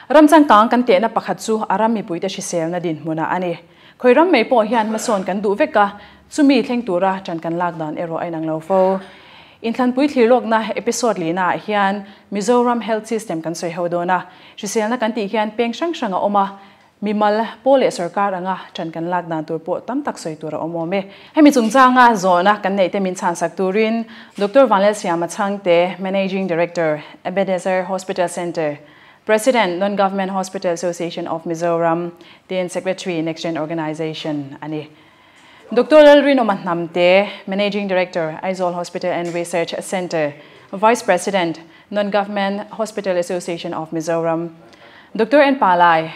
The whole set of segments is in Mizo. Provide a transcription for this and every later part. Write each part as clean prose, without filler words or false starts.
Ram changkang kan tehna pakhat chu a ram mipuite hriselna dinhmunah a ni. Khawi ram mai pawh hian hmasawn kan duh vek a, chumi thleng tura ṭan kan lak dan erawh a inang lo fo. Inthlanpui thlirlawkna episode lihnaah hian Mizoram Health System kan sawi ho dawn a. Hriselna kan tih hian peng hrang hrang a awm a, mimal, pawl leh sorkar anga ṭan kan lak dan tur pawh tam tak sawi tur a awm awm e. Hemi chungchanga zawhna kan neihte min chhansak turin Doctor Vanlalsiama Chhangte, Managing Director, Ebenezer Hospital Centre, President, Non-Government Hospital Association of Mizoram, tin Secretary, NextGen Organization a ni. Doctor Lalrinawma Hnamte, Managing Director, Aizawl Hospital and Research Centre, Vice President, Non-Government Hospital Association of Mizoram, Doctor N Palai,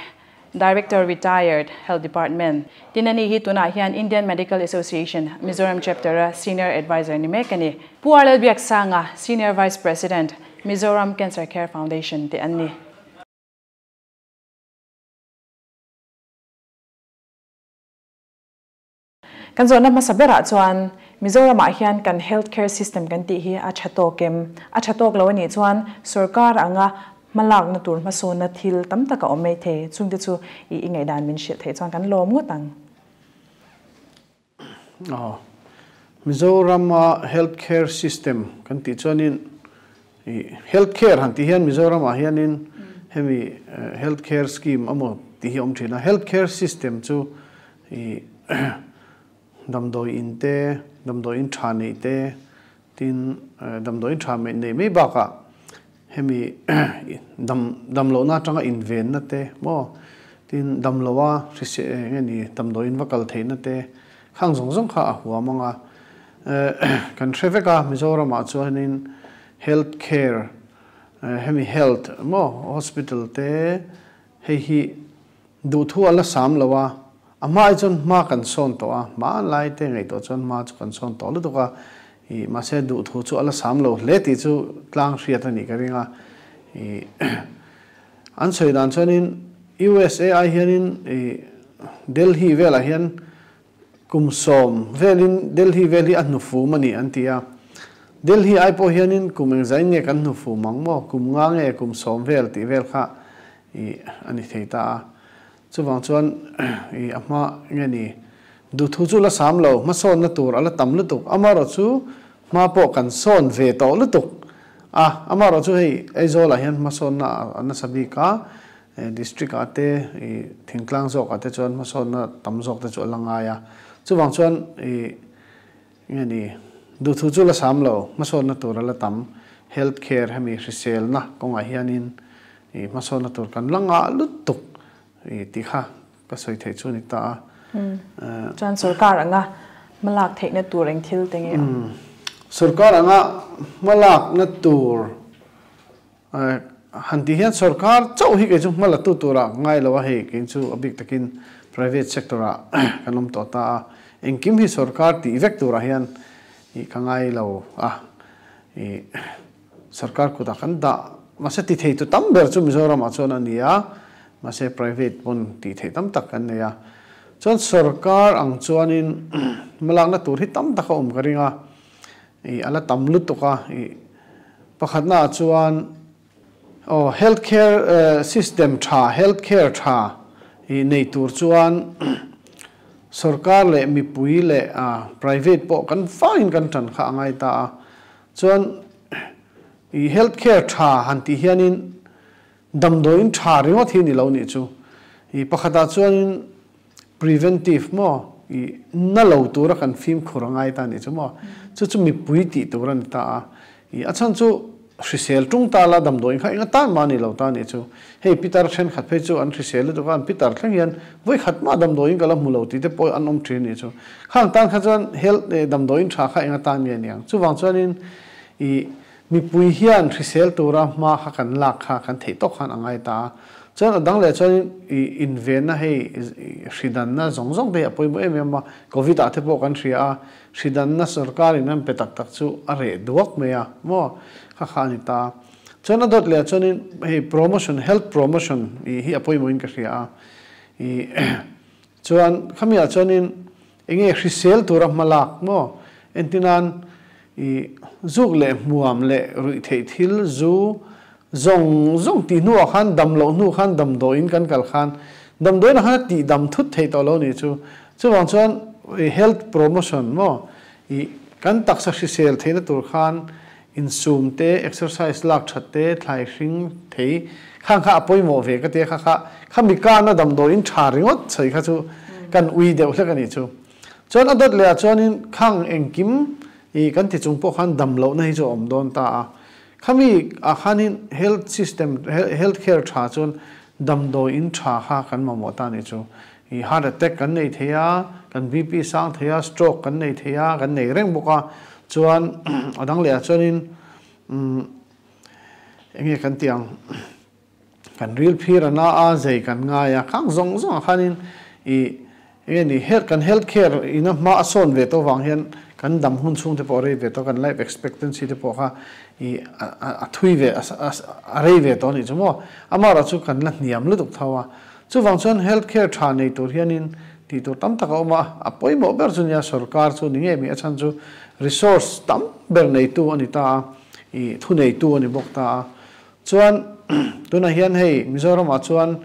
Director Retired, Health Department, tin ani hi tunah hian Indian Medical Association, Mizoram Chapter-a Senior Adviser ni mek a ni. Pu R Lalbiaksanga, Senior Vice President, Mizoram Cancer Care Foundation te an ni. Kan zawhna hmasa berah chuan Mizoramah hian kan health care system kan tih hi a tha tawk em? A tha tawk lo a nih chuan sorkar anga hmalakna tur hmasawnna thil tam tak a awm mai thei. Chungte chu i i ngaihdan min hrilh theih chuan kan lawm ngawt ang. Aw. Mizorama health care system kan tih chuanin i health care han tih hian Mizoramah hianin hemi health care scheme amaw tih hi a awm thin a. Health care system chu I damdawi in te, damdawi in tha neih te, tin damdawi in tha neih mai bakah hemi dam dam lohna atanga invenna te maw, tin dam loha hrise eng nge ni damdawi in va kal theihna te khang zawng zawng kha a huam ang a. Kan hre vek a Mizoramah chuanin health care hemi health maw hospital te hei hi Duhthu a la sam lo a, a hma ai chuan hma kan sawn tawh a, hma lai te ngaihtuah chuan hma chu kan sawn tawh lutuk a, ih mahse duhthu chu a la sam lo hle tih chu tlang hriat a nih ka ring a, ih an sawi dan chuanin USA ai hianin ih Delhi velah hian kum sawm velin Delhi vel hi a hnufum a ni an ti a, Delhi ai pawh hianin kum engzah in nge kan hnufum ang maw, kum nga nge kum sawm vel tih vel kha ih a ni thei ta a. Chuvang chuan ih a hma nge ni duhthu chu la sam lo, hmasawnna tur a la tam lutuk, amaherawh chu hma pawh kan sawn ve tawh lutuk a, amaherawh chu hei Aizawlah hian hmasawnna a nasa bik a, District ah te ih thingtlang zawk ah te chuan hmasawnna tam zawk te chu a la ngai a, chuvang chuan ih nge ni duhthu chu la sam lo, hmasawnna tur a la tam, health care hemi hriselna kawngah hianin ih hmasawnna tur kan la ngah lutuk ih tih kha ka sawi theih chu a ni ta a. Chuan sorkar anga hmalak theihna tur eng thil te nge awm? Sorkar anga hmalakna tur Han tih hian sorkar chauh hi kei chu hma la tu tura ngai lo a, hei kei chu a bik takin private sector ah kan awm tawh ta a, engkim hi sorkar tih vek turah hian ih ka ngai lo a, ih sorkar kutah kan dah mahse ti thei tu tam ber chu Mizoram ah chuan a ni a, mahse private pawn tih theih tam tak kan nei a, chuan sorkar ang chuanin hmalakna tur hi tam tak a awm ka ring a. Ih a la tam lutuk a, ih pakhatna ah chuan aw health care system tha, health care tha ih nei tur chuan sorkar leh mipui leh private pawh kan fangin kan tan kha a ngai ta a, chuan ih health care tha han tih hianin damdawiin tha ringawt hi ni lo nih chu, ih pakhatah chuanin Preventive maw? I na lo tura kan fimkhur a ngai ta a nih chu maw? Chu chu mipui tih tur a ni ta a. I a chhan chu hrisel tung ta la damdawiin kha enga tan mah a ni lo ta a nih chu. Hei pitar thenkhat phei chu an hrisel lutuk a, an pitar thleng hian vawi khat mah damdawiin ka la hmu lo tih te pawh an awm thin a nih chu. Khang tan kha chuan health damdawiin tha kha enga tan nge niang? Chuvang chuanin i Mipui hian hrisel tura hma kha kan lak kha kan theih tawk khan a ngai ta a. Chuan a dang leh chuanin i invenna hei hridanna zawng zawng te hi a pawimawh em em a, Covid ah te pawh kan hria a, hridanna sorkar in an pe tak tak chu a reh duak mai a maw kha kha a ni ta a. Chuan a dawt leh chuanin hei promotion, health promotion i hi a pawimawhin ka hria a. I chuan khami ah chuanin enge hrisel tura hma lak maw entirnan I zuk leh hmuam leh ruih theih thil zu Zong zong ti hnu ah khan dam loh hnu khan damdawiin kan kal khan damdawiin ah khan a tih dam thut theih tawh lo ni chu. Chuvang chuan health promotion maw i kan taksa hrisel theihna tur khan insum te, exercise lak that te, thlai hring thei khang kha a pawimawh ve ka tia kha kha khami kana damdawiin tha ringawt sawi kha chu kan ui deuh hlek a nih chu. Chuan a dawt leh ah chuanin khang engkim i kan ti chung pawh khan dam lohna hi chu a awm dawn ta a. Khami ah khanin health system, health care tha chuan damdawi in tha kha kan mamawh ta nih chu. I heart attack kan nei thei a, kan BP sang thei a, stroke kan nei thei a, kan nei reng bawk a. Chuan a dang leh ah chuanin umm enge kan tih ang kan ril phir a na a, zei kan ngai a, khang zawng zawng ah khanin i Enge ni, health kan health care ina hma a sawn ve tawh vang hian kan dam hun chhung te pawh a rei ve tawh, kan life expectancy te pawh kha i a thui ve a rei ve tawh a nih chu maw. Amaherawh chu kan la hniam lutuk tho a. Chuvang chuan health care tha nei tur hianin tih tur tam tak a awm a, a pawimawh ber chu nia sorkar chu ni ngei mai a chhan chu resource tam ber neitu a ni ta a, i thuneitu a ni bawk ta a. Chuan tunah hian hei Mizoramah chuan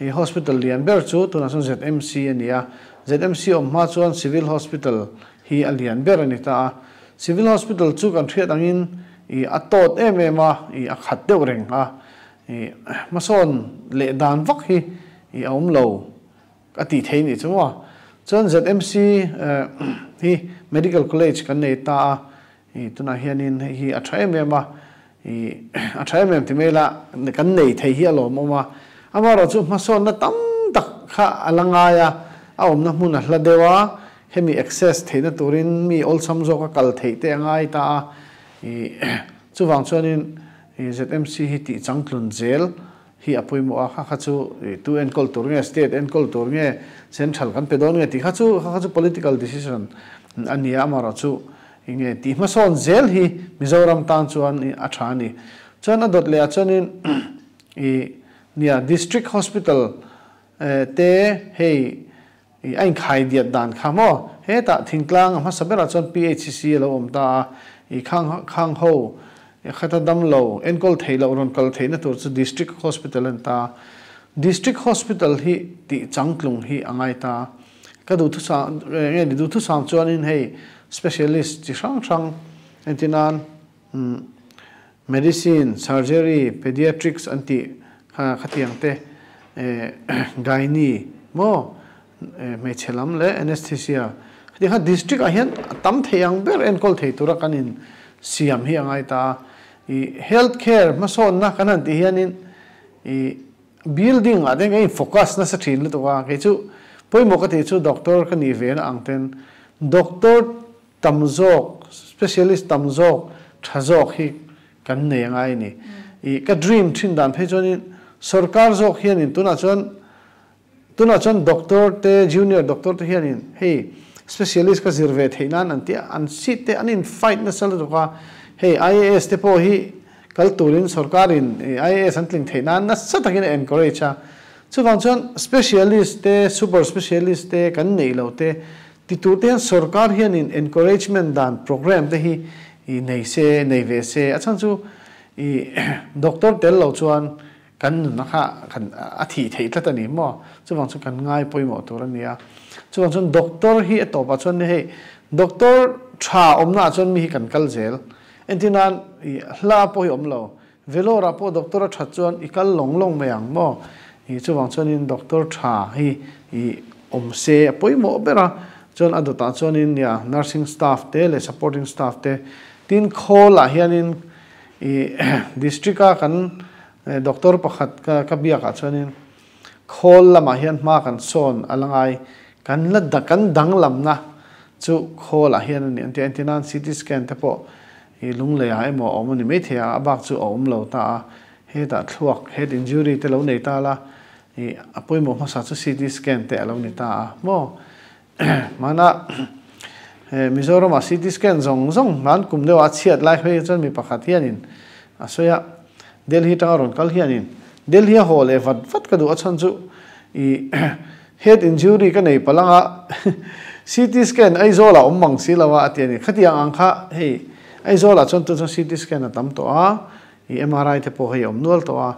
i hospital lian ber chu tunah chuan ZMC a ni a, ZMC awm hma chuan Civil Hospital hi a lian ber a ni ta a. Civil Hospital chu kan hriat angin i a tawt em em a, i a khat deuh reng a, i hmasawn leh dan vak hi i a awm lo a tih theih nih chu maw. Chuan ZMC hi Medical College kan nei ta a, I tunah hianin hei hi a tha em em a, i a tha em em ti mai la, kan nei thei hi a lawmawm a. Amaherawhchu hmasawnna tam tak kha a la ngai a, a awmna hmun a hla deuh a, hemi access theihna turin mi awlsam zawka kal theih te a ngai ta a. I chuvang chuanin i ZMC hi tih changtlun zel hi a pawimawh a, kha kha chu tu enkawl tur nge, state enkawl tur nge, central kan pe dawn nge tih kha chu kha kha chu political decision a ni a, amaherawh chu enge tih hmasawn zel hi Mizoram tan chuan a tha a ni. Chuan a dawt leh ah chuanin i nia district hospital te hei I a inkhai diat dan kha maw? Hetah thingtlang a hmasa berah chuan PHC a lo awm ta a, i khang khang ho khata dam lo enkawl theih loh rawn kal theihna tur chu District Hospital a ni ta a. District Hospital hi tih changtlung hi a ngai ta a. Ka duhthusam nge ni duhthusam chuanin hei specialist chi hrang hrang entirnan Medicine, surgery, pediatrics an tih kha khatiang te gynae maw hmeichhe lam leh anesthesia khatiang kha district ah hian a tam thei ang ber enkawl thei tura kan in siam hi a ngai ta a. I health care hmasawnna kan han tih hianin i building ah te hian kan in focus nasa thin lutuk a, kei chu pawimawh ka tih chu doctor ka nih ve na ang ten doctor Tam zawk, specialist tam zawk, tha zawk hi kan nei a ngai a ni. I ka dream thin dan phei chuanin sorkar zawk hianin tunah chuan tunah chuan doctor te junior doctor te hianin hei specialist ka zir ve theih nan an tia an seat te an in fight nasa lutuk a, hei IAS te pawh hi kal turin sorkarin IAS an tling theih nan nasa takin a encourage a. Chuvang chuan specialist te super specialist te kan neih loh te Ti tur te hian sorkar hianin encouragement dan programme te hi i nei se, nei ve se. A chhan chu i doctor tel lo chuan kan nunna kha kan a thih theih tlat a ni maw? Chuvang chu kan ngai pawimawh tur a ni a. Chuvang chuan doctor hi a tawpah chuan hei doctor tha awmna ah chuan mi hi kan kal zel. Entir nan i hla pawh hi awm lo. Vellore ah pawh doctor a that chuan i kal lawng lawng mai ang maw? I chuvang chuanin doctor tha hi i awm se a pawimawh ber a, chuan a dawtah chuanin nia nursing staff te leh supporting staff te tin khawl ah hianin i district a kan doctor pakhat ka ka biak ah chuanin khawl lamah hian hma kan sawn a la ngai kan la kan danglamna chu khawl ah hian a ni an ti a, entir nan CT scan te pawh I lunglei ah emaw a awm a ni maithei a, a bak chu a awm lo ta a, hetah thluak, head injury, te lo nei ta la, i a pawimawh hmasa chu CT scan te a lo ni ta a maw? Hmana Mizoram ah CT scan zawng zawng hman kum deuh ah a chhiat lai phei chuan mi pakhat hianin a sawi a, Delhi tanga rawn kal hianin Delhi a haw leh vat vat ka duh a chhan chu i Head injury ka nei palh anga CT scan Aizawl ah awm mang si lo a a ti a ni. Khatiang ang kha hei Aizawl ah chuan tu chuan CT scan a tam tawh a, i I MRI te pawh hei awm nual tawh a,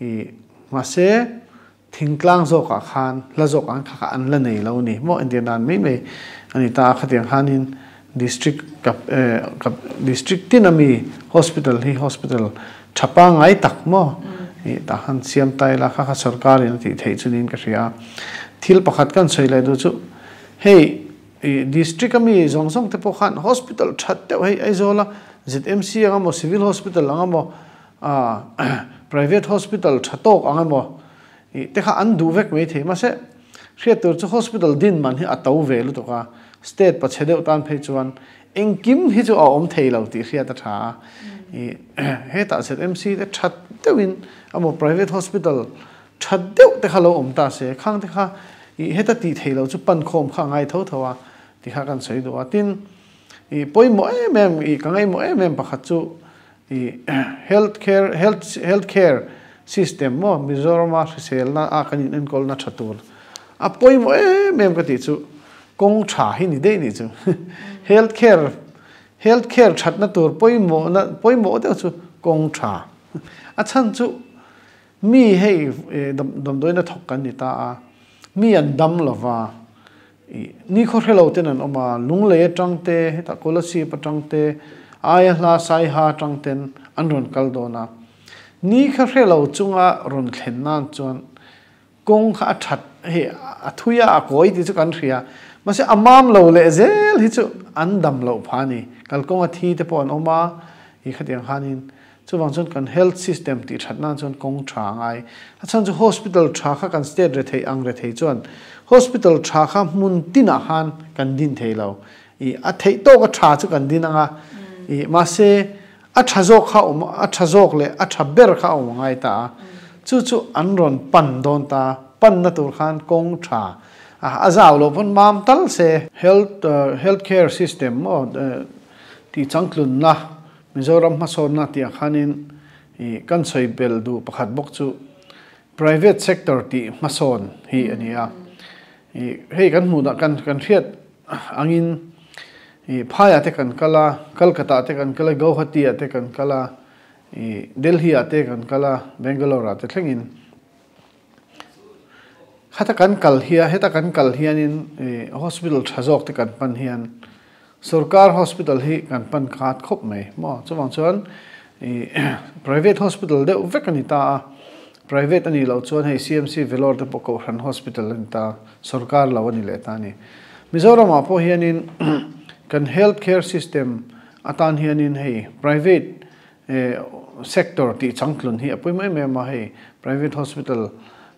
i mahse thingtlang zawkah khan hla zawk ang kha kha an la nei lo ni maw entir nan mai mai a ni ta a, khatiang khanin district kap kap district tin ami hospital hi hospital tha pangngai tak maw i tah khan siam ta ila kha kha sorkar in a tih theih chu niin ka hria a. Thil pakhat kan sawi leh duh chu hei I district a mi zawng zawng te pawh khan hospital that deuh hei Aizawl a ZMC ang emaw civil hospital ang emaw ah private hospital tha tawk ang emaw ih te kha an duh vek mai thei mahse hriat tur chu hospital din man hi a to ve lutuk a state pachhe deuh tan phei chuan engkim hi chu a awm thei lo tih hriat a tha a ih hetah ZMC te that deuhin emaw private hospital Tha deuh te kha lo awm ta se, khang te kha i heta tih theih loh chu pan khawm kha a ngai tho tho a ti kha kan sawi duh a. Tin, i pawimawh em em, i ka ngaihmawh em em pakhat chu i health care, health health care system maw Mizorama hriselna a kan in enkawlna tha tur a pawimawh em em ka tih chu kawng tha hi ni daih nih chu. Health care health care thatna tur pawimawhna pawimawh deuh chu kawng tha a chhan chu Mi hei damdawiin a thawk kan ni ta a, mi an dam lo va, ih nikhaw hre lo ten an awm a, lunglei atang te, hetah Kolasib atang te, aia hla Saiha atang ten an rawn kal dawn a. Nikhaw hre lo chunga rawn thlen nan chuan kawng kha a that hei a thui a, a kawi tih chu kan hria, mahse a mam lo leh zel hi chu an dam loh phah a ni. Kalkawnga thi te pawh an awm a, ih khatiang khanin Chuvang chuan kan health system tih that nan chuan kawng tha a ngai. A chhan chu hospital tha kha kan state rethei ang rethei chuan hospital tha kha hmun tinah khan kan din thei lo. Ih a theih tawk a tha chu kan din ang a, ih mahse a tha zawk kha awm a tha zawk leh a tha ber kha a awm a ngai ta a. Chu chu an rawn pan dawn ta, panna tur khan kawng tha a zau loh pawn mam tal se. Health health care system maw tih changtlunna Mizoram hmasawnna tih ah khanin ih kan sawi bel duh pakhat bawk chu private sector tih hmasawn hi a ni a. Ih hei kan hmuh dah kan kan hriat angin ih phaiah te kan kal a, Kolkata ah te kan kal a, Guwahati ah te kan kal a, ih Delhi ah te kan kal a, Bangalore ah te thlengin khata kan kal hian heta kan kal hianin ih hospital tha zawk te kan pan hian Sorkar hospital hi kan pan khat khawp mai maw? Chuvang chuan ih private hospital deuh vek a ni ta a, private a nih loh chuan hei CMC Vellore te pawh Kohhran hospital a ni ta, sorkar lo a ni leh ta a ni. Mizoramah pawh hianin kan health care system atan hianin hei private sector tih changtlun hi a pawimawh em em a, hei private hospital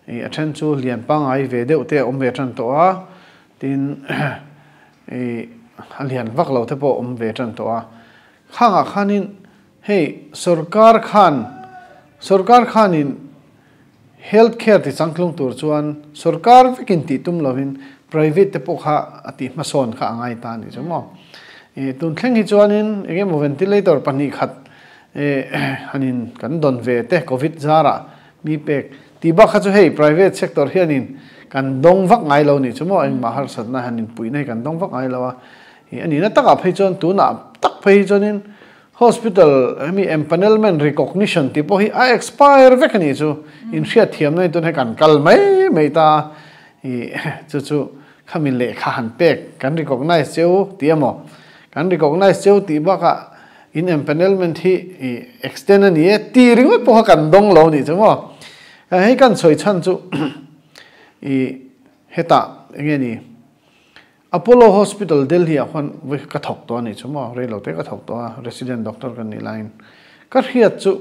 ih a then chu lian pangngai ve deuh te a awm ve tan tawh a, tin I a lian vak lo te pawh awm ve tan tawh a, khangah khanin hei sorkar khan sorkar khanin health care ti changtlung tur chuan sorkar vekin tih tum lovin private te pawh kha a tih hmasawn kha a ngai ta a nih chu maw. I tun thleng hi chuanin eng emaw ventilator pahnih khat hanin kan dawn ve te covid zarah Mi pek tih bak kha chu hei private sector hianin kan dawng vak ngai lo nih chu maw engmah harsatna han inpuihna hi kan dawng vak ngai lo a, ih a nihna takah phei chuan tunah tak phei hi chuanin hospital hemi empanelment recognition tih pawh hi a expire vek a nih chu inhriatthiamna hi tun hei kan kal mai mai ta a, ih chu chu khami lehkha han pek kan recognize cheu tih emaw kan recognize cheu tih bakah In empanelment hi i extend a ni e tih ringawt pawh kha kan dawng lo nih chu maw. Hei kan sawi chhan chu i hetah eng nge ni Apollo Hospital Delhi ah khuan vawi ka thawk tawh a nih chu maw, rei lo te ka thawk tawh a resident doctor kan nih laiin ka hriat chu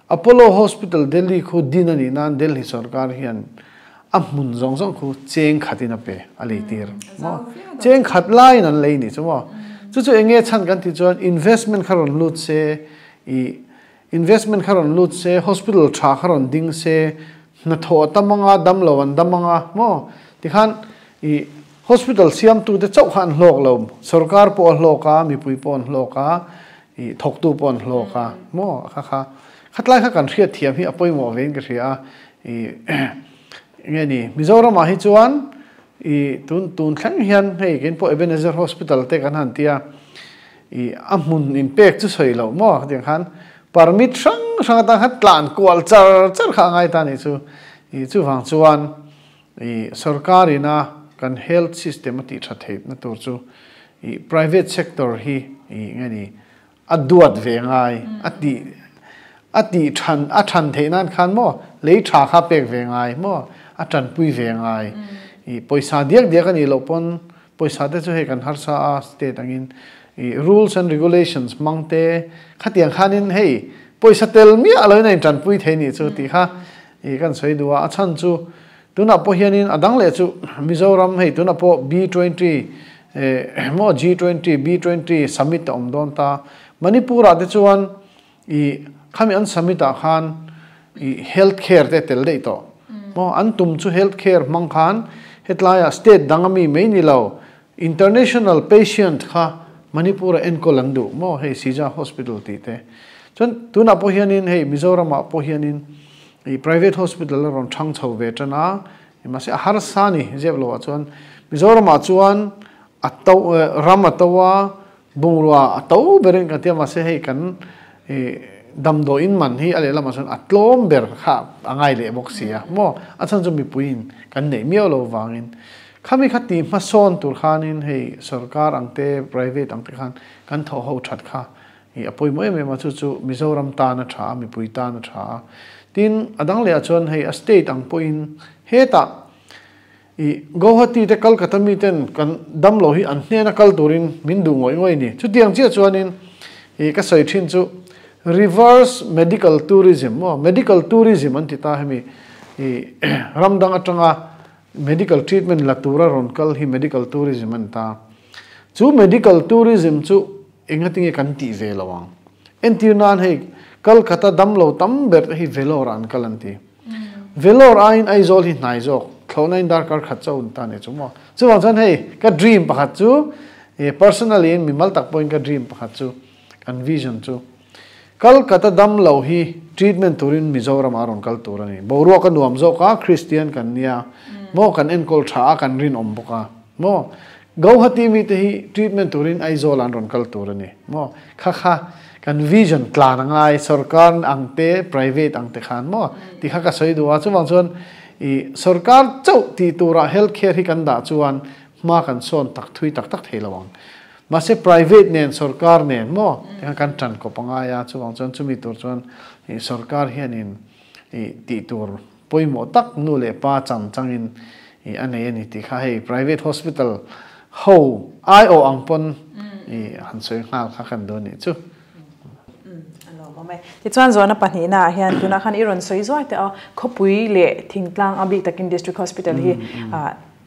Apollo Hospital Delhi khu din a nih nan Delhi sorkar hian a hmun zawng zawng khu cheng khatin a pe a lei tir maw? Cheng khat laiin an lei nih chu maw? Chu chu eng nge chhan kan tih chuan investment kha rawn lut se ih investment kha rawn lut se hospital tha kha rawn ding se hnathawh a tam anga dam lo an dam anga maw? Tikhan ih hospital siamtute chauh kha an hlawk lo sorkar pawh a hlawk a mipui pawh an hlawk a I thawktu pawh an hlawk a maw kha kha khatlai kha kan hriat thiam hi a pawimawh vein ka hria a i nge ni Mizoramah hi chuan i tun tun thleng hian hei kein pawh Ebenezer Hospital te kan han tia i a hmun in pek chu sawi loh maw khatiang khan Permit hrang hrang atang khan tlan kual char char kha a ngai ta a nih chu. I chuvang chuan i sorkar ina kan health system a tih tha theih na tur chu i private sector hi i nge ni a duat ve ngai a tih a tih than a than theih nan khan maw lei tha kha pek ve ngai maw a tanpui ve ngai i pawisa diak diak a nih loh pawn Pawisa te chu hei kan harsa a state angin i rules and regulations hmang te khatiang khanin hei pawisa tel miah loin a intanpui thei nih chu tih kha i kan sawi duh a, a chhan chu tunah pawh hianin a dang leh chu Mizoram hei tunah pawh B20 maw G20 B20 summit a awm dawn ta Manipur ah te chuan i khami an summit ah khan i health care te tel daih tawh maw an tum chu health care hmang khan hetlai ah state dang ami mai ni lo international patient kha Manipur ah enkawl an duh maw hei Sija hospital tih te chuan tunah pawh hianin hei Mizoram ah pawh hianin i private hospital a rawn thang chho ve tan a mahse a harsa a ni zep lo ah chuan Mizoram ah chuan a to ram a to a Bungrua a to berin kan ti a, mahse hei kan damdawiin man hi a lehlamah chuan a tlawm ber kha a ngai leh bawk si a maw? A chhan chu mipuiin kan neih miau lo vangin khami kha ti hmasawn tur khanin hei sorkar ang te private ang te khan kan thawh ho that kha i a pawimawh em em a, chu chu Mizoram tan a tha a, mipui tan a tha a. Tin, a dang lehah chuan hei a state ang pawhin hetah I Guwahati te Kolkata mi ten kan damlo hi an hnena kal turin min duh ngawih ngawih a ni. Chutiang chiah chuanin i ka sawi thin chu reverse medical tourism maw medical tourism an ti ta hemi i ram dang atanga medical treatment la tura rawn kal hi medical tourism a ni ta. Chu medical tourism chu engatinge kan tih ve lo ang. Entir nan hei Kolkata damlo tam ber te hi Vellore ah an kal an ti. Vellore aiin Aizawl hi hnai zawk, thlawhna in darkar khat chauh ta nih chu maw. Chuvang chuan hei ka dream pakhat chu personally in mimal tak pawhin ka dream pakhat chu kan vision chu Kolkata dam lo hi treatment turin Mizoram ah rawn kal tur a ni. Boruak a nuam zawk a, Christian kan nia maw, kan enkawl tha a, kan rinawm bawk a maw. Guwahati mite hi treatment turin Aizawl ah an rawn kal tur a ni maw. Kha kha kan vision tlan a ngai, sorkar ang te, private ang te khan maw tih kha ka sawi duh a, chuvang chuan i sorkar chauh tih turah health care hi kan dah chuan hma kan sawn tak thui tak tak thei lo ang. Mahse private nen sorkar nen maw tih kha kan tan kawp a ngai a, chuvang chuan chumi tur chuan i sorkar hianin i tih tur pawimawh tak nu leh pa chang changin i a nei a ni tih kha hei private hospital ho aiawh ang pawn i han sawi nghal kha kan duh a nih chu. A lawmawm e. Tichuan zawhna pahnihna ah hian tunah khan i rawn sawi zuai teh a, khawpui leh thingtlang a bik takin district hospital hi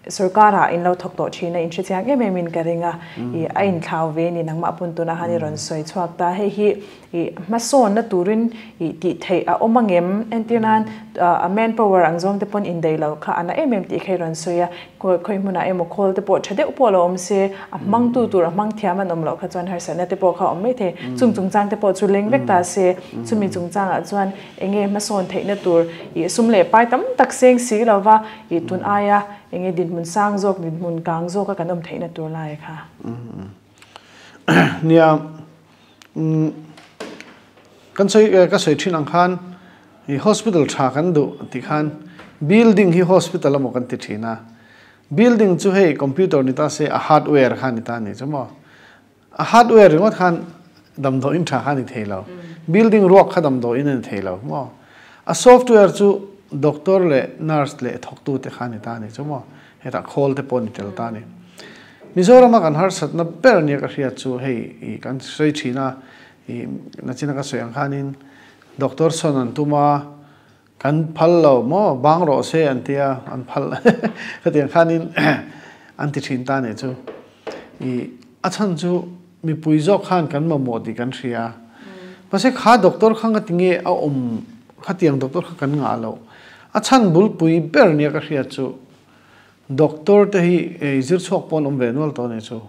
Sorkarah in lo thawk tawh thin a, in hre chiang em em in ka ring a, i a inthlau ve ni nangmah pawn tunah khan i rawn sawi chhuak ta. Hei hi i hmasawnna turin i tih theih a awm angem? Entir nan a man power ang zawng te pawn indaih lo kha a na em em tih kha i rawn sawi a, khawi hmunah emaw khawl te pawh tha deuh pawh lo awm se, a hmangtu tur a hmang thiam an awm loh kha chuan harsatna te pawh kha a awm mai thei. Chung chungchang te pawh chu leng vek ta se, chumi chungchangah chuan enge hmasawn theihna tur i sum leh pai tam tak seng si lova, I tun aia enge dinhmun sang zawk, dinhmun kang zawka kan awm theihna tur lai kha. Nia, kan sawi, ka sawi thin ang khan i hospital tha kan duh tih khan building hi hospital emaw kan ti thin a. Building chu hei computer ni ta se a hardware kha ni ta a ni chu maw. A hardware ringawt khan damdawiin tha kha a ni thei lo. Building ruak kha damdawiin a ni thei lo maw? A software chu doctor leh nurse leh thawktute kha a ni ta a ni chu maw? Hetah khawl te pawh a ni tel ta a ni. Mizorama kan harsatna ber nia ka hriat chu hei i kan sawi thin a, i nachina ka sawi ang khanin doctor sawn an tum a, kan phal lo maw bang rawh se an tia an phal khatiang khanin an ti thin ta a nih chu. I a chhan chu mipui zawk khan kan mamawh tih kan hria. Mahse kha doctor kha nga tinge a awm khatiang doctor kha kan ngah loh. A chhan bulpui ber nia ka hriat chu doctor te hi ei zir chhuak pawh an awm ve nual tawh a nih chu.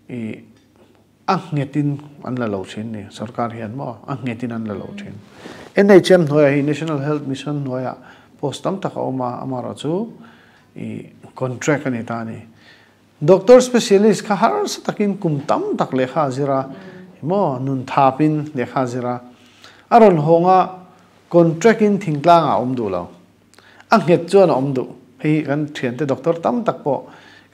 I a nghetin an la lo thin ni sorkar hian maw a nghetin an la lo thin. NHM hnuaiah hi National Health Mission hnuaiah post tam tak a awm a, amaherawhchu I contract a ni ta a ni. Doctor specialist kha harsa takin kum tam tak lehkha a zir a, Maw nun thapin lehkha zir a, a rawn hawng a, contract in thingtlang ah a awm duh lo. A nghet chuan a awm duh. Hei hi kan thiante doctor tam tak pawh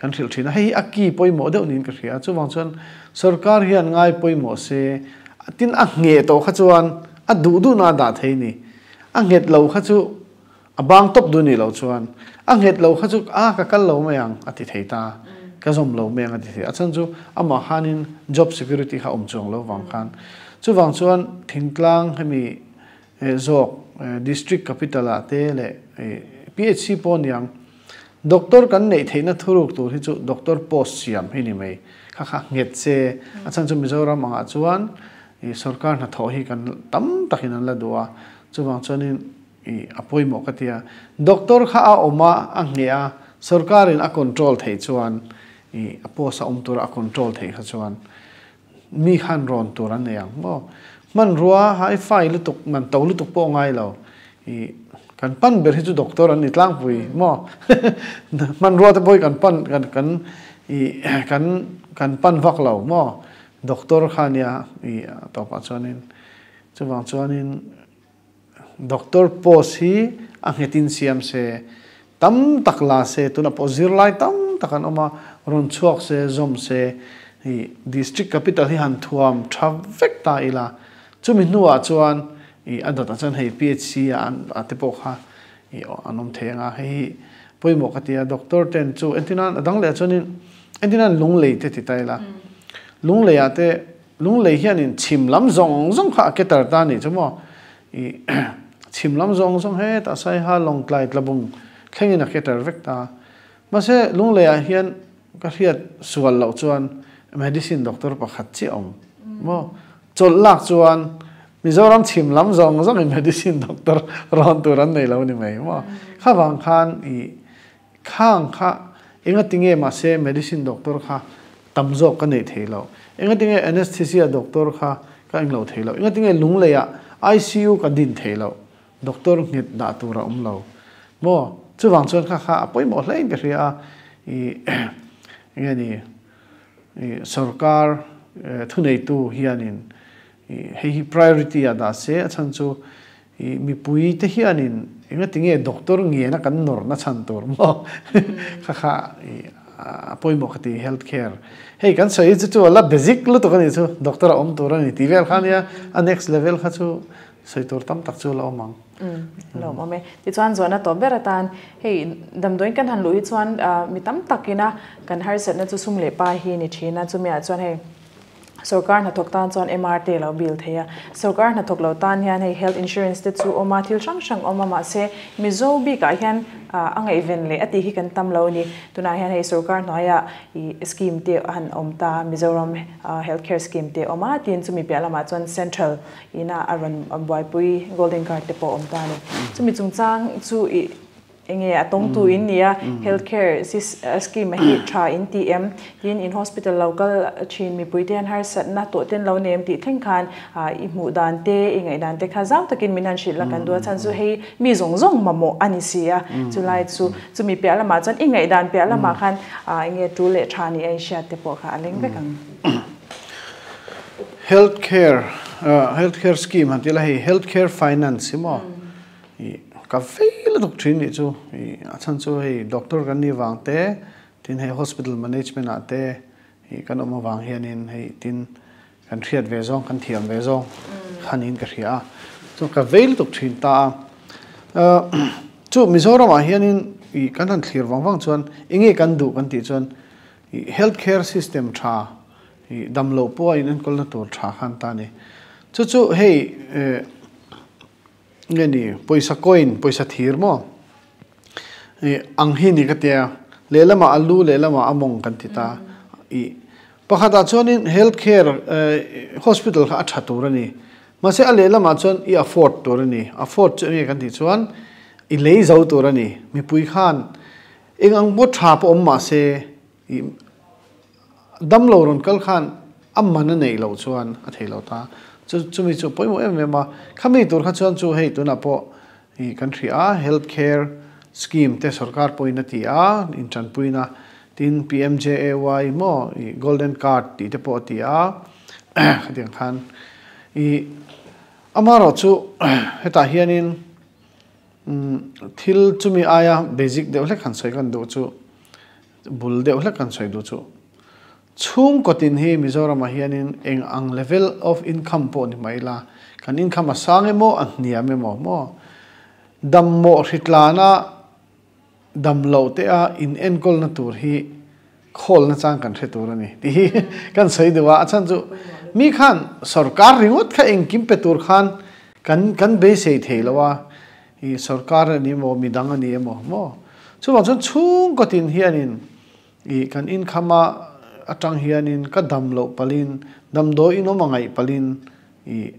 kan hrilh thin a, hei hi a ki pawimawh deuh niin ka hria a, chuvang chuan sorkar hian ngai pawimawh se, tin a ngheh tawh kha chuan a duh duhna a dah thei ni. A nghet lo kha chu A bang tawp duh nih loh chuan a nghet lo kha chu a ka kal lo mai ang a ti thei ta, ka zawm lo mai ang a ti thei. A chhan chu amah khanin job security kha awm chuang lo vang khan. Chuvang chuan thingtlang hemi zawk district capital ah te leh PHC pawh niang doctor kan neih theihna thuruk tur hi chu doctor post siam hi ni mai. Kha kha nghet se a chhan chu Mizoram angah chuan sorkar hnathawh hi kan tam takin an la duh a, chuvang chuanin I a pawimawh ka tia. Doctor kha a awm a, a ngheh a, sorkarin a control theih chuan i a post a awm tura a control theih kha chuan mi khan rawn tur an nei ang maw. Hmanrua hi fai lutuk, man to lutuk pawh ngai lo. I kan pan ber hi chu doctor an ni tlangpui maw. Hmanrua te pawh hi kan pan kan kan i kan kan pan vak lo maw. Doctor kha nia i a tawpah chuanin chuvang chuanin Doctor post hi a nghetin siam se, tam tak la se, tunah pawh zirlai tam tak an awm a, rawn chhuak se, zawm se, hei district capital hi han thuam tha vek ta ila, chumi hnuah chuan ih a dawtah chuan hei PHC a an a te pawh kha ih an awm thei ang a, hei hi pawimawh ka ti a, doctor ten chu entirnan a dang leh ah chuanin entirnan lunglei te ti ta ila, lunglei ah te Lunglei hianin chhim lam zawng zawng kha a ketar ta anih chu maw? I chhim lam zawng zawng hetah Saiha Lawngtlai Tlabung thlengin a ketar vek ta. Mahse Lungleiah hian ka hriat sual loh chuan medicine doctor pakhat chiah awm maw? Chawlh lak chuan Mizoram chhim lam zawng zawngin medicine doctor rawn tur an nei lo ni mai maw? Kha vang khan i Khang kha engatinge mahse medicine doctor kha tam zawk ka neih thei lo, engatinge anesthesia doctor kha ka englo thei lo, engatinge lungleiah ICU ka din thei lo, doctor nghet dah tur a awm lo maw? Chuvang chuan kha kha a pawimawh hle in ka hria a, i enge ni i sorkar thuneitu hianin i hei hi priority ah dah se a chhan chu I mipui te hianin engatinge doctor ngena kan nawrna chhan tur maw kha kha i a pawimawh ka ti health care hei kan sawi chu chu a la basic lutuk a nih chu doctor a awm tur a ni tih vel kha ania a next level kha chu sawi tur tam tak chu la awm ang. Lawm awm e. Tichuan zawhna tawp ber atan hei damdawiin kan han luh hi chuan mi tam takina kan harsatna chu sum leh pa hi ni thin a chumiah chuan hei Sorkar hnathawk tan chuan MR te lo bill thei a, sorkar hnathawk lo tan hian hei health insurance te chu awm a, thil hrang hrang awm a, mahse Mizo bikah hian a ngaihven leh a tih hi kan tam lo a ni. Tunah hian hei sorkar hnuaiah ih scheme te han awm ta, Mizoram health care scheme te awm a, tin chumi piah lamah chuan central ina a rawn buaipui golden card te pawh awm ta a ni. Chumi chungchang chu ih Enge a tawngtu in nia, health care scheme hi tha in ti em? Tin in hospital lo kal thin mipui te hian harsatna tawh ten lo nei em tih thleng khan i hmuh dan te, i ngaih dan te kha zau takin min han hrilh la kan duh a, chhan chu hei mi zawng zawng mamawh a ni si a, chulai chu chumi piah lamah chuan i ngaih dan piah lamah khan enge tul leh tha ni a i hriat te pawh kha a leng vek ang. Health care, health care scheme han ti la hei health care finance hi maw? I ka vei lutuk thin nih chu i a chhan chu hei doctor kan nih vang te tin hei hospital management ah te i kan awm avang hianin hei tin kan hriat ve zawng kan thiam ve zawng kha niin ka hria a chuan ka vei lutuk thin ta a chu Mizoram ah hianin i kan han thlir vang vang chuan enge kan duh kan tih chuan i health care system tha i damloh pawh a inenkawl na tur tha khan ta a ni chu chu hei Nge ni, pawisa coin, pawisa thir maw? I ang hi ni ka tia, lehlamah a lu lehlamah a mawng kan ti ta. I pakhatah chuanin health care hospital kha a tha tur a ni. Mahse a lehlamah chuan i afford tur a ni. Afford chu enge kan tih chuan i lei zo tur a ni. Mipui khan eng ang pawh tha pawh awm mahse i Damlo rawn kal khan a man a neih loh chuan a thei lo ta. Chu chumi chu pawimawh em em a. Khami tur kha chuan chu hei tunah pawh ih kan hria a, health care scheme te sorkar pawhin a ti a, intanpuina tin PMJAY maw ih golden card tih te pawh a ti a. Khatiang khan i amarawhchu hetah hianin thil chumi aia basic deuh hlek han sawi kan duh chu bul deuh hlek kan sawi duh chu chhungkaw tin hi Mizoramah hianin eng ang level of income pawh ni mai ila kan income a sang emaw a hniam emaw maw dammawh hritlana Dam loh te a in enkawlna tur hi khawl nachang kan hre tur a ni tih hi kan sawi deuh a, a chhan chu mi khan sorkar ringawt kha engkim pe tur khan kan kan beisei thei lo a, i sorkar a ni emaw midang a ni emaw maw chuvang chuan chhungkaw tin hianin i kan inkham a atang hianin ka dam loh palhin damdawi inawm a ngaih palhin I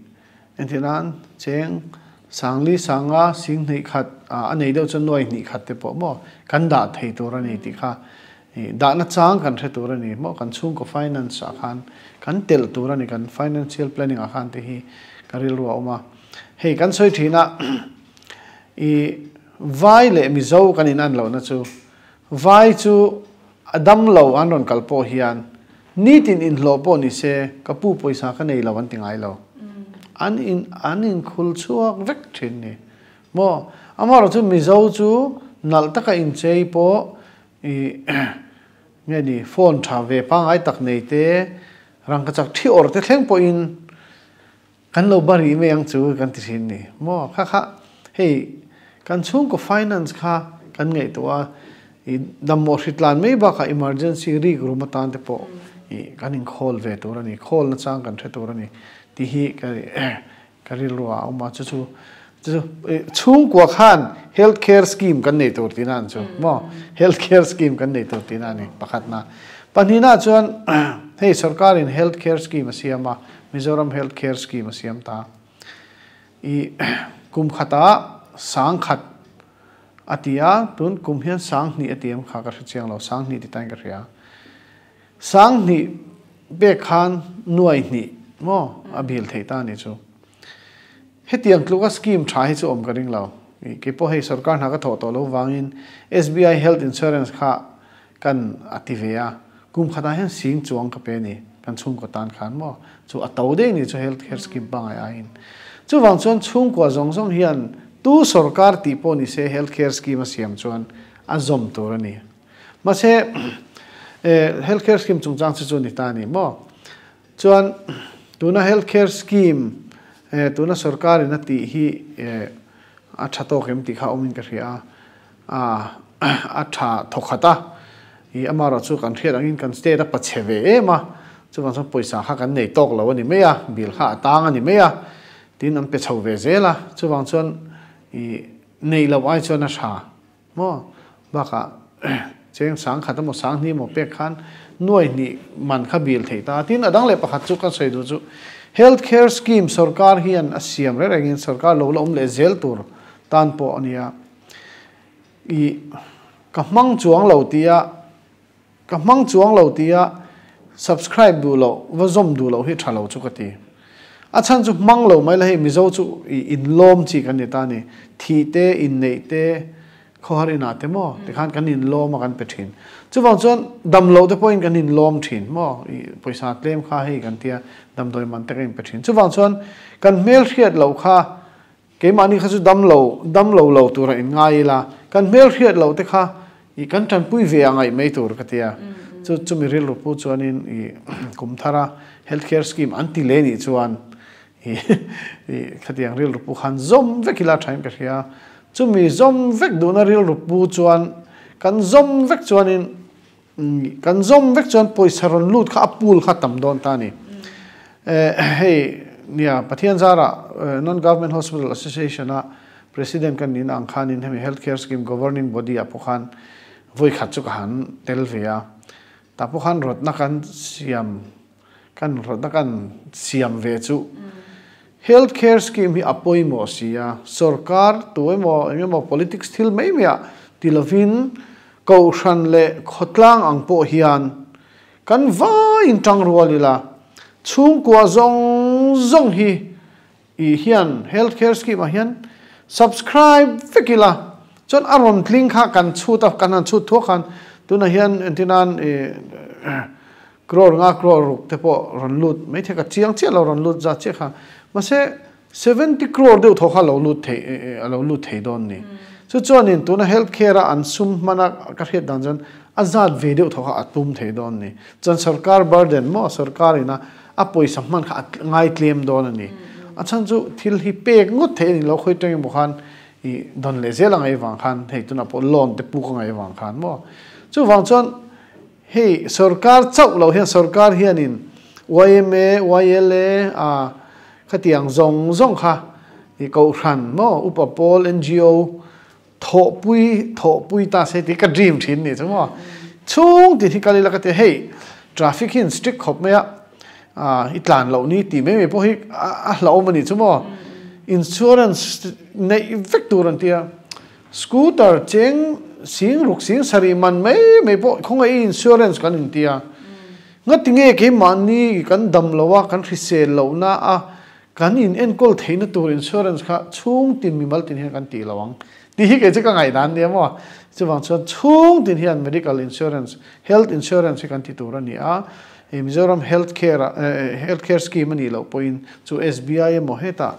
entir nan cheng Sangli Sanga sing hnih khat a nei deuh chuan nuai hnih khat te pawh maw kan dah thei tur a ni tih kha i dahna chang kan hre tur a ni maw kan chhungkaw finance ah khan kan telh tur a ni kan financial planning ah khan te hi ka rilru a awm a hei kan sawi thin a i vai leh Mizo kan in an lohna chu Vai chu a dam lo an rawn kal pawh hian nitin inhlawh pawh ni se ka pu pawisa ka nei lo an ti ngai lo. An in an inkhul chhuak vek thin ni maw? Amaherawh chu Mizo chu nalh taka inchei pawh i nge ni phone tha ve pangngai tak nei te rangkachak thi awrh te thleng pawhin Kan lo ba rih mai ang chu kan ti thin ni maw? Kha kha hei kan chhungkaw finance kha kan ngaihtuah a, i damawh hritlan mai bakah emergency rik room atan te pawh i kan inkhawl ve tur a ni, khawl nachang kan hre tur a ni tih hi ka ka rilru ah a awm a, chu chu chu chhungkua khan health care scheme kan nei tur tihna ang chu maw? Health care scheme kan nei tur tihna a ni pakhatna. Pahnihna chuan hei sorkarin health care scheme a siam a, Mizoram Health Care Scheme a siam ta. I kum khatah sang khat a ti a, tun kum hian sang hnih a ti em kha ka hre chiang lo, sang hnih ti tain ka hria. Sang hnih pek khan nuai hnih maw a bil theih ta a ni chu. Hetiang tluka scheme tha hi chu awm ka ring lo. I keipawh hei sorkar hna ka thawh tawh lo vangin SBI Health Insurance kha Kan a ti ve a, kum khatah hian sing chuang ka pe a ni, kan chhungkaw tan khan maw? Chu a to daih a ni chu health care scheme pangngai aiin. Chuvang chuan chhungkua zawng zawng hian tu sorkar tih pawh ni se health care scheme a siam chuan a zawm tur a ni. Mahse health care scheme chungchang chu chu ni ta a ni maw? Chuan tuna health care scheme tuna sorkarin a tih hi a tha tawk em tih kha awmin ka hria a. A tha thawkhat a, i amaherawh chu kan hriat angin kan state a pachhe ve em a, chuvang chuan pawisa kha kan nei tawk lo a ni mai a, bill kha a tang a ni mai a, tin an pe chho ve zel a, chuvang chuan i nei loh ai chuan a tha maw, bakah cheng sang khat emaw sang hnih emaw pek khan nuai hnih man kha bill theih ta a, tin a dang leh pakhat chu ka sawi duh chu health care scheme sorkar hian a siam reng rengin sorkar lo la awm leh zel tur tan pawh a nia. I ka hmang chuang lo tia ka hmang chuang lo tia subscribe duh loh va zawm duh loh hi tha lo chu ka ti. A chhan chu hmang lo mai la hei Mizo chu i inlawm chi kan ni ta ni. Thih te inneih te khawhar inah te maw tikhan kan inlawm a kan pe thin. Chuvang chuan dam loh te pawhin kan inlawm thin maw i pawisa tlem kha hei kan tia damdawi man te kan inpe thin. Chuvang chuan kan hmelhriat loh kha Keimahni kha chu dam lo, dam lo lo tura in ngai ila, kan hmel hriat loh te kha i kan tanpui ve a ngaih mai tur ka tia. Chu chumi rilru pu chuanin i kum thara health care scheme an ti leh nih chuan i i khatiang rilru pu khan zawm vek ila thain ka hria. Chumi zawm vek duhna rilru pu chuan kan zawm vek chuanin Kan zawm vek chuan pawisa rawn lut kha a pool kha tam dawn ta a ni. Hei nia Pathian zara Non Government Hospital Association a President kan nih na ang khanin hemi Health Care Scheme Governing Body ah pawh khan vawi khat chu ka han tel ve a. Tah pawh khan rawtna kan siam kan rawtna kan siam ve chu Health Care Scheme hi a pawimawh si a, sorkar tu emaw eng emaw politics thil mai mai ah ti lovin Kohhran leh khawtlang ang pawh hian kan vaiin tang rual ila, chhungkua zawng zawng hi i hian Health Care Scheme ah hian subscribe vek ila, chuan a rawn tling kha kan chhut a, kan han chhut thuak khan tunah hian entirnan i. Crore nga crore ruk te pawh rawn lut mai thei ka chiang chiah lo rawn lut zat chiah kha. Mahse 70 crore deuh thaw kha lo lut thei a lo lut thei dawn ni. Chu chuanin tuna health care a an sum hmana ka hriat dan chuan a zat ve deuh thaw kha a tum thei dawn ni. Chuan sarkar burden maw sarkar ina a pawisa hman kha a ngai tlem dawn a ni. A chhan chu thil hi pek ngawt thei a ni lo khawi tang emaw khan i dawn leh zel a ngaih vang khan hei tunah pawh loan te puk a ngaih vang khan maw. Chuvang chuan Hei sorkar chauh loh hian sorkar hianin yma, YLA a khatiang zawng zawng kha i kohhran maw upa pawl ngo thawhpui thawhpui ta se tih ka dream thin nih chu maw. Chhung tin hi kal ila ka ti a hei traffic hi an strict khawp mai a i tlan loh ni tih mai mai pawh hi a hlauhawm a nih chu maw. Insurance neih vek tur an ti a. Scooter cheng sing ruk sing sarih man mai mai pawh khawngaih i insurance kan inti a. Ngati nge keimahni kan dam lo a, kan hrisel lohna a, kan in enkawl theihna tur insurance kha chhung tin mimal tin hian kan tih lo ang tih hi kei chu ka ngaihdan nia maw. Chuvang chuan chhung tin hian medical insurance, health insurance hi kan ti tur a ni a. Mizoram health care ah health care scheme a nih loh pawhin chu SBI emaw hetah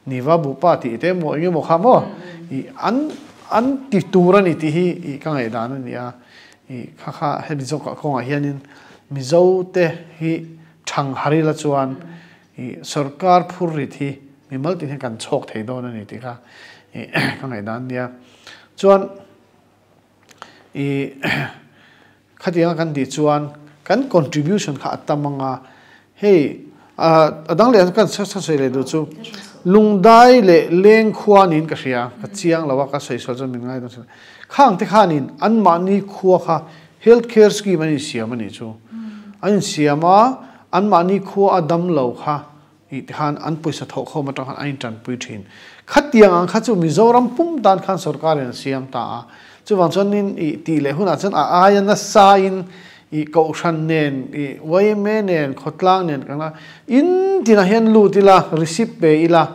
Niva bupa tih te emaw eng emaw kha maw i an an ti tur a ni tih hi i ka ngaihdan a ni a, i kha kha hemi zawkah kawngah hianin Mizo te hi thang harila chuan i sorkar phur rit hi mimal tin hian kan chhawk thei dawn a ni tih kha i ka ngaihdan a nia. Chuan i Khatianga kan tih chuan kan contribution kha a tam ang a, hei a dang leh kan sawi leh duh chu Lungdai leh Leng khua niin ka hria, ka chiang lo a, ka sawi sual chuan min ngai dawn si lo. Khang te khanin anmahni khua kha health care scheme an insiam a nih chu. An insiam a, anmahni khua a dam lo kha tih te khan an pawisa thawh khawm atang khan an intanpui thin. Khatiang ang kha chu Mizoram pum tan khan sorkar in a siam ta a. Chuvang chuanin ih tih leh hunah chuan a aia nasa in ih Kohhran nen, ih yma nen, khawtlang nen kan la in tinah hian lut ila, receipt pe ila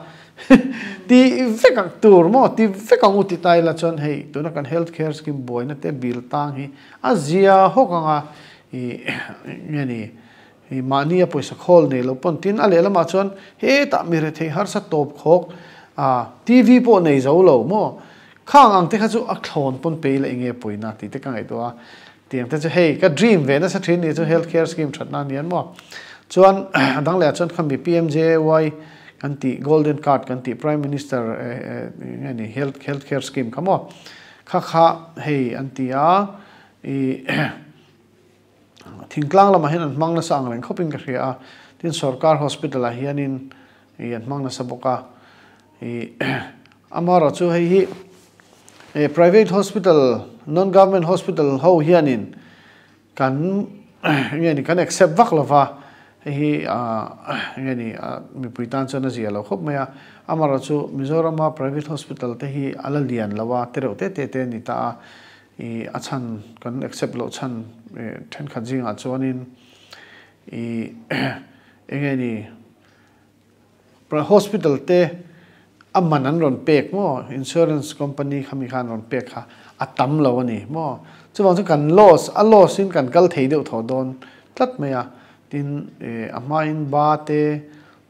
tih vek ang tur maw ti vek ang u ti ta ila chuan hei tuna kan health care scheme buaina te bill tang hi a zia hawk ang a ih nge ni Hei mahni a pawisa khawl nei lo pawn tin a lehlamah chuan hetah mi rethei harsa tawp khawk a TV pawh nei zo lo maw? Khang ang te kha chu a thlawn pawn pe ila enge pawina tih te ka ngaihtuah a, tiang te chu hei ka dream ve nasa thin ni chu health care scheme thatna a ni an maw? Chuan a dang lehah chuan khami PMJAY kan tih golden card kan tih prime minister nge ni health health care scheme kha maw? Kha kha hei an ti a i Thingtlang lamah hian an hmang nasa ang reng khawpin ka hria a, tin sorkar hospital ah hianin ih an hmang nasa bawk a, ih amaherawh chu hei hi eh private hospital non government hospital ho hianin kan nge ni kan accept vak lova hei hi ah nge ni mipui tan chuan a zia lo khawp mai a, amaherawh chu Mizorama private hospital te hi a la lian lo a tereuh te te te a ni ta a. I a chhan kan accept loh chhan thenkhat zingah chuanin i enge ni hospital te a man an rawn pek maw insurance company kha mi khan rawn pek kha a tam lo a ni maw chuvang chu kan loss a loss in kan kal thei deuh thaw dawn tlat mai a tin a hmain ba te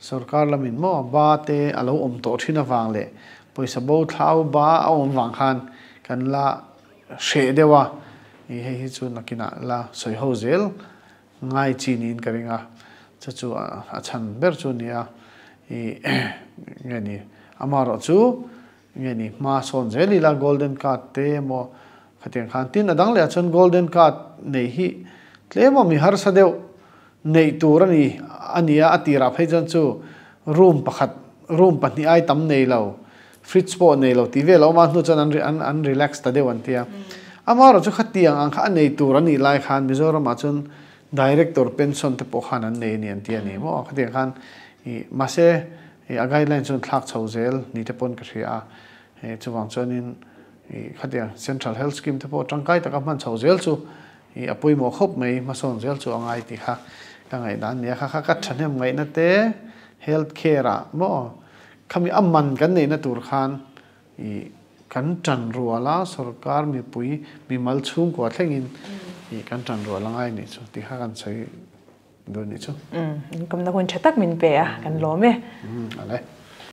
sorkar lamin maw ba te a lo awm tawh thin avang leh pawisa bo thlau ba a awm vang khan kan la hreh deuh a, ih hei hi chu nakinah la sawi ho zel ngai chi niin ka ring a, chu chu a chhan ber chu a ni a, ih nge ni amaherawh chu nge ni hma sawn zel ila golden card te emaw khatiang khan tin a dang leh ah chuan golden card nei hi tlem a mi harsa deuh Neih tur a ni a nia a tirah phei chuan chu room pakhat room pahnih ai tam nei lo fridge pawh nei lo tih vel a awm a hnu chuan an an an relax ta deuh an tia. Amaherawh chu khatiang ang kha a nei tur a nih lai khan Mizoramah chuan director pension te pawh khan an nei a ni an ti a ni maw khatiang khan ih mahse ih a guideline chuan thlak chho zel ni te pawn ka hria a ih chuvang chuanin ih khatiang central health scheme te pawh tangkai taka hman chho zel chu I a pawimawh khawp mai, hmasawn zel chu a ngai tih kha ka ngaihdan a nia. Kha kha ka thahnem ngaihna te health care ah maw khami a man kan neihna tur khan i kan tan rual a, sorkar mipui mimal chhungkua thlengin i kan tan rual a ngai nih chu tih kha kan sawi. dawn nih chu. Inkawmna hun tha tak min pe a, kan lawm e. Ale.